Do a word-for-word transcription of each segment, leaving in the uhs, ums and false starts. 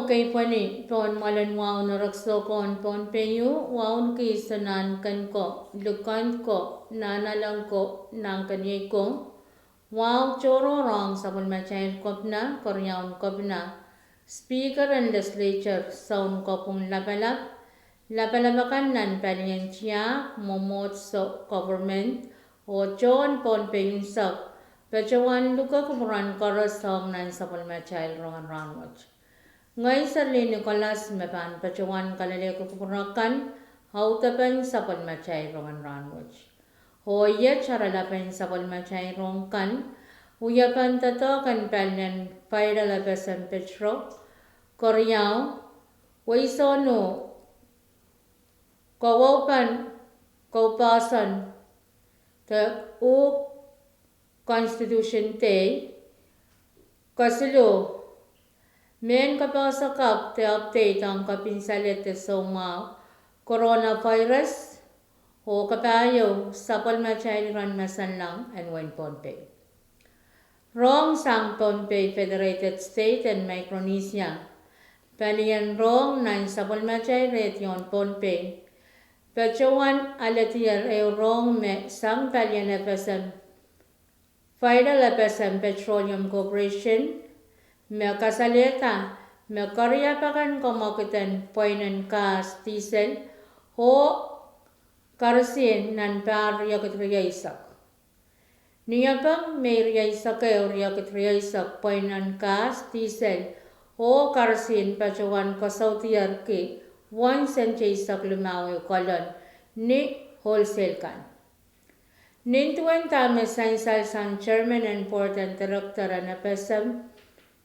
Kei pweni pohn mwoalen wahu en erekiso ko en Pohnpei, wahu en kihs en Nahnken ko, Likend ko, Nahnalek ko, Nahnkeniei ko. Wahu tohrohr ong sapwellimatail Kepina, Keriaun Kepina, Speaker en Legislature, Sounkopwung Lapalap, lapalap akan nan palien tiahk, mwomwohdiso, government, oh tohn Pohnpei unsek, patohwan luke kupwuren koaros ong nan sapwellimatail rongen rahnwet. Ngehi Serlihn Nicholas me pahn patohwan kalelehki kupwur akan audepen sapwellimatail rongen rahnwet. Oh iet oaralapen sapwellimatail rohng kan: wiepen doadoahk en palien Federal FSM Patrol, keriau, weisonu, kawaupen koupohson de uh Constitution Day, kesiluh, mehn kapehse kapw de update ong kapinsaled de soumwahu coronavirus, oh kapahieu, sapwellimatail iren masanlahng en wehin Pohnpei. Rohng sang Pohnpei Federated State en Micronesia. Palien rohng nan sapwellimatail redio en Pohnpei patohwan aledier ehu rohng me sang palien FSM, Federal FSM Petroleum Corporation, me kasalehda me keriaun pahn kamwekid en pweinen kahs, dihsel oh kerosene nan pahr riekid rieisek. Niepeng Mei rieisek ehu, riekid rieisek, pweinen kahs, dihsel oh kerosene patohwan kasaudier ki uwen sent eisek limau ehu kalon ni wholesale kan. Nin duwen dahme sansal sang chairman en board en director en FSM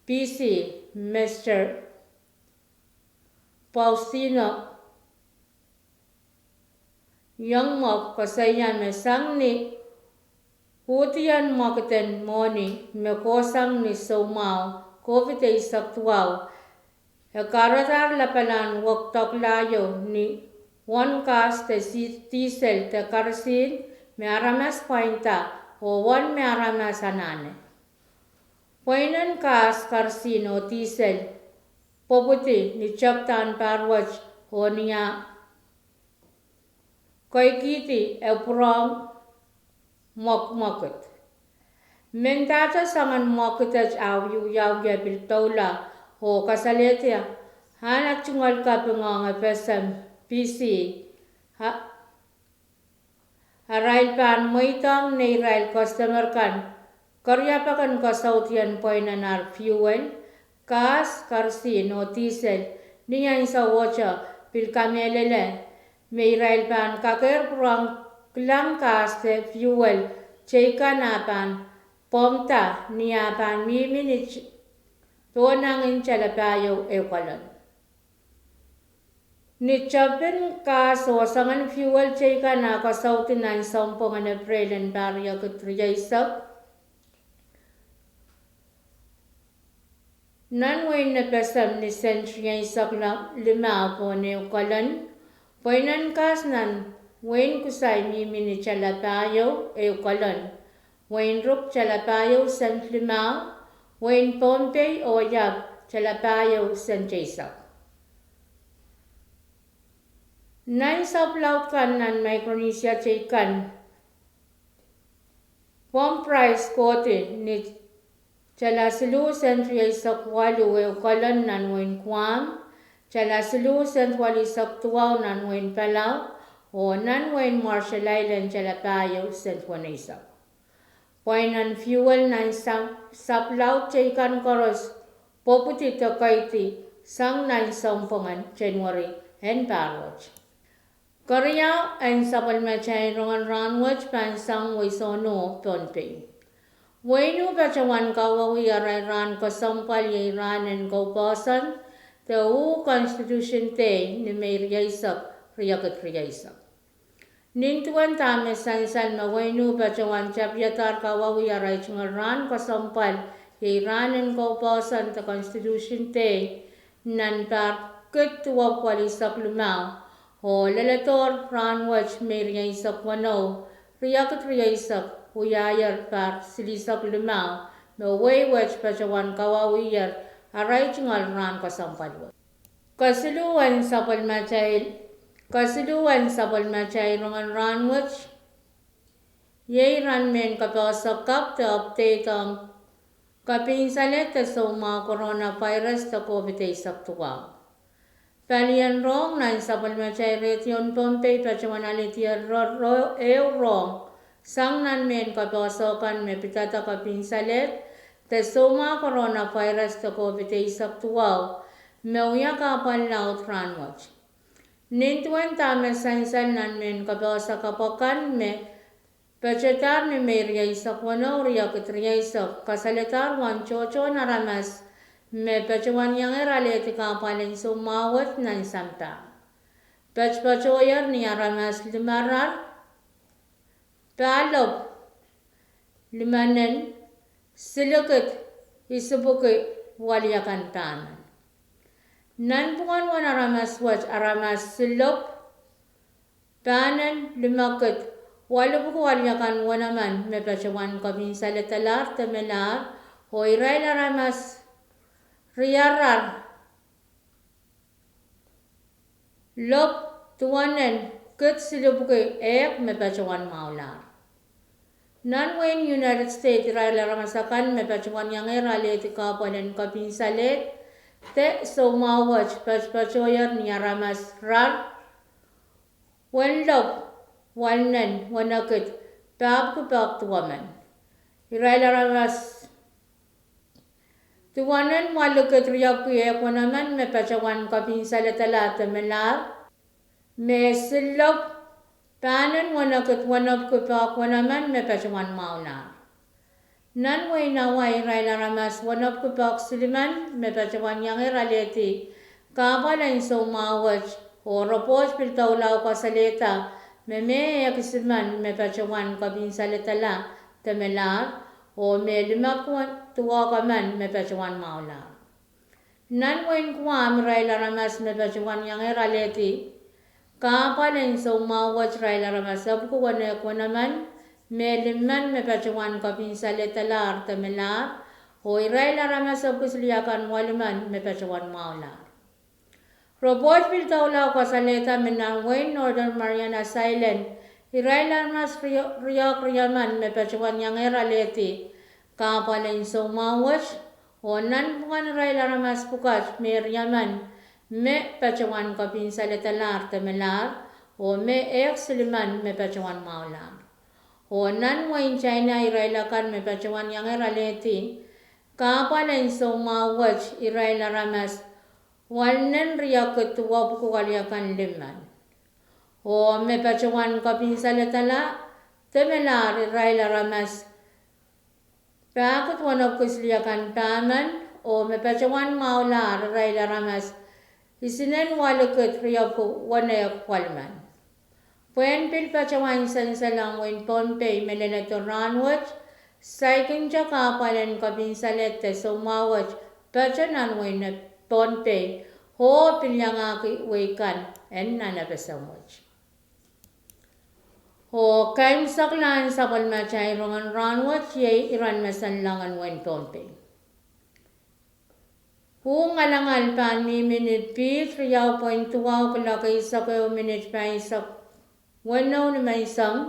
PC, Mister Faustino Yongmok, koasoia me sang ni uhdien mwekid en mwohni me kohsang ni soumwahu COVID eisek duwau, e kahrehdahr lapalahn wekdokla ieu ni uwen kahs de dihsel de kerosene me aramas pwainda oh uwen me aramas anahne. Pweinen kahs, kerosene oh dihsel pwopwidi ni tepdahn pahr wet oh ni ah keikihdi e pwurehng mwekmwekid. Mendahte soangen mwekid et awiwiawi e pil doula oh kasalehda ahn tungoal kaping ong FSM PC arail pahn mweidohng neirail customer kan keriaun pahn kasaudien pweinen ar fuel, kahs, kerosene oh dihsel ni ahnsowohte, pil kamehlele me irail pahn kakehr pwurehng kilang kahs de fuel teikan ah pahn pwohmda ni ah pahn mihmi ni pohnangin talapahieu ehu kalon. Ni tepin kahs oh soangen fuel teikan ah kasaudi nan sounpwong en Epreil en pahr riekid rieisek, nan wehin FSM ni sent rieisek limau pohn ehu kalon. Pweinen kahs nan wehin Kusai mihmi ni talapahieu ehu kalon, wehin Ruk talapahieu sent limau, wehin Pohnpei oh Iap talapahieu sent eisek. Nan sapwlaud kan nan Micronesia teikan, pump price kohdi ni tala siluh sent rieisek waluh ehu kalon nan wehin Guam, tala siluh sent walisek duwau nan wehin Palau, oh nan wehin Marshall Island talapahieu sent weneisek. Pweinen fuel nan sapwlaud teikan koaros pwopwidi de keidi sang nan sounpwong en January en pahr wet. Keriau en sapwellimatail rongen rahnwet pahn sang weisonu Pohnpei. Wehin Nauvoo patohwan kawauwih arail rahn kesempwal iei rahn en koupohson de uh Constitution Day ni Mei rieisek, riekid rieisek. Nin duwen dahme sansal me wehin Nauvoo patohwan tapihadahr kawauwih arail tungoal rahn kesempwal iei rahn en koupohson de Constitution Day nan pahr kid duwepwuo walisek limau, oh leledohr rahnwet Mei rieisek weneu, riekid rieisek, wiahier pahr silisek limau, me wehi wet patohwan kawauwiher Arail tungoal rahn kesempwal wet. Kesiluhwen sapwellimatail, kesiluhwen sapwellimatail rongen rahn wet, iei rahn mehn kapehse kapw de update ong kapinsaled de soumwahu coronavirus de COVID eisek duwau. Palien rong nan sapwellimatail redio en Pohnpei patohwan alehdi ro, ro, ehu rong sang nan mehn kapehse kan me pidada kapinsaled de soumwahu coronavirus de COVID eisek duwau, me wia kahpwal laud rahn wet. Nin duwen dahme sansal nan mehn kapehse kapw akan me patohdahr ni Mei rieisek weneu, riekid rieisek, kasalehdahr uwen tohtohn aramas me patohwan iangehr alehdi kahpwal en soumwahu wet nan sampah. Patopatohier ni aramas limarar, pahlop limenen silikid isipwiki weliakan pahmen. Nanpwungen uwen aramas wet aramas silop pahnen limekid walipwiki weliakan wenemen me patohwan kapinsaledalahr de melahr, oh irail aramas riarar lop duwenen kid silipwiki ehk me patohwan mwahulahr. Nan wehin United States irail aramas akan me patohwan iangehr alehdi kahpwal en kapinsaled de soumwahu wet patopatohier ni aramas rar wenlop walnen wenekid pahpwiki pahk duwemen. Irail aramas duwenen walikid riepwiki ehk wenemen me patohwan kapinsaledala de melahr, me silop pahnen wenekid wenepwiki pahk wenemen me patohwan mwahulahr. Nan wehin Hawaii irail aramas wenepwiki pahk silimen me patohwan iangehr alehdi kahpwal en soumwahu wet, oh ripoht pil doula kasalehda me mehkisimen me patohwan kapinsaledala de melahr, oh me limepwiki duwau emen me patohwan mwahulahr. Nan wehin Guam irail aramas me patohwan iangehr alehdi kahpwal en soumwahu wet irail aramas epwiki wenehk wenemen, me limen me patohwan kapinsaledalahr de melahr, oh irail aramas epwiki siliakan welimen me patohwan mwahulahr. Ripoht pil doula kasalehda me nan wehin Northern Mariana Islands irail aramas riehk riemen me patohwan iangehr alehdi kahpwal en soumwahu wet, oh nanpwungen irail aramas pwukat me riemen me patohwan kapinsaledalahr de melahr, oh me ehk silimen me patohwan mwahulahr. Oh nan wehin China irail akan me patohwan iangehr alehdi kahpwal en soumwahu wet irail aramas walnen riekid duwepwiki weliakan limen, oh me patohwan kapinsaledala de melahr irail aramas pahkid wenepwiki siliakan pahmen, oh me patohwan mwahulahr irail aramas isinen walikid riepwiki wenehk welimen. Pwehn pil patohwan sansalohng wehin Pohnpei me leledo rahn wet, saikinte kahpwal en kapinsaled de soumwahu wet pato nan wehin Pohnpei, oh pil iangahki wehi kan en nan FSM wet. Oh kaimwiseklahn sapwellimatail rongen rahn wet iei iren mesen loangen wehin Pohnpei. Uh ngalangal pahn mihmi ni piht riau point duwau kuloak eisek ehu minit pahisek weneu nimenseng.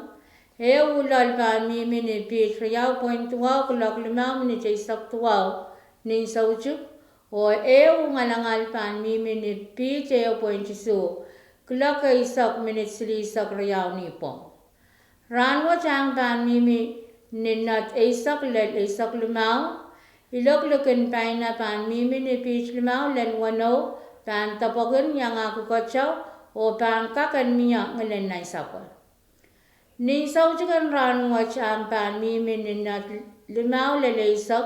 Eh uh loal pahn mihmi ni piht riau point duwau kuloak limau minit eisek duwau nin soutik. Oh eh uh ngalangal pahn mihmi ni piht ehu point isuh kuloak eisek minit silihsek riau nipwong. Rahn wet ahng pahn mihmi ni knot eisek lel eisek limau. Ilok likin paina pahn mihmi ni piht limau lel weneu, pahn depwekin iangahki keteu, oh pahn kak en mie ngilen nansapwe. Nin soutik en rahn wet ahng pahn mihmi ni knot limau lel eisek.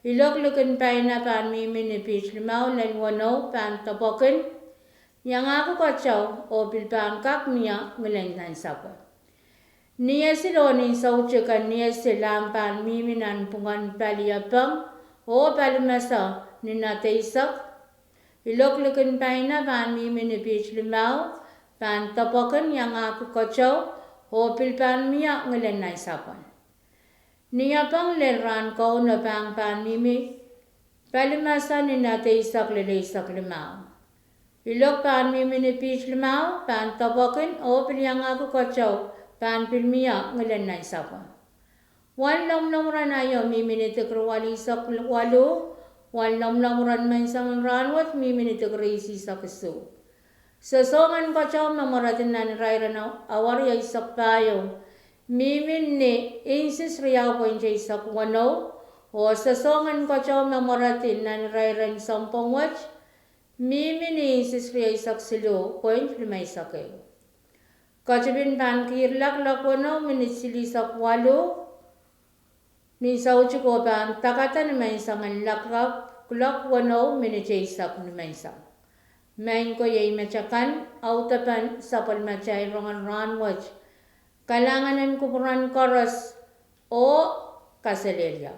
Ilok likin paina pahn mihmi ni piht limau lel weneu, pahn depwekin iangahki keteu, oh pil pahn kak mie ngilen nansapwe. Niesil oh nin soutik en niesil ahng pahn mihmi nanpwungen paliepeng oh palimese ni knot eisek. Ilok likin paina pahn mihmi ni piht limau, pahn depwekin iangahki keteu, oh pil pahn mie ngilen nansapwe. Niepeng lel rahn Kauno pahn pahn mihmi Palimasa ni nat eisek lel eisek limau. Ilok pahn mihmi ni piht limau, pahn depwekin oh pil iangahki keteu, pahn pil mie ngilen nansapwe. Wen lomwlomw ren aio mihmi ni degri walu eisek walu, wen lomwlomw ren menseng en rahnwet mihmi ni degri eisek isuh. Sosohng en keteu me mweredi nan irair en awa rieisek pahieu mihmi ni inches riau point eisek weneu, oh sosohng en keteu me mweredi nan irair en sounpwong wet mihmi ni inches rieisek siluh point limeisek ehu. Ketipin pahn kihrla kuloak weneu minit silihsek walu ni soutik oh pahn dakada ni menseng en lakapw kuloak weneu minit eisek ni menseng. Maing ko, iei met akan audepen sapwellimatail rongen rahnwet. Kalahngan en kupwuren koaros oh kaselehlie.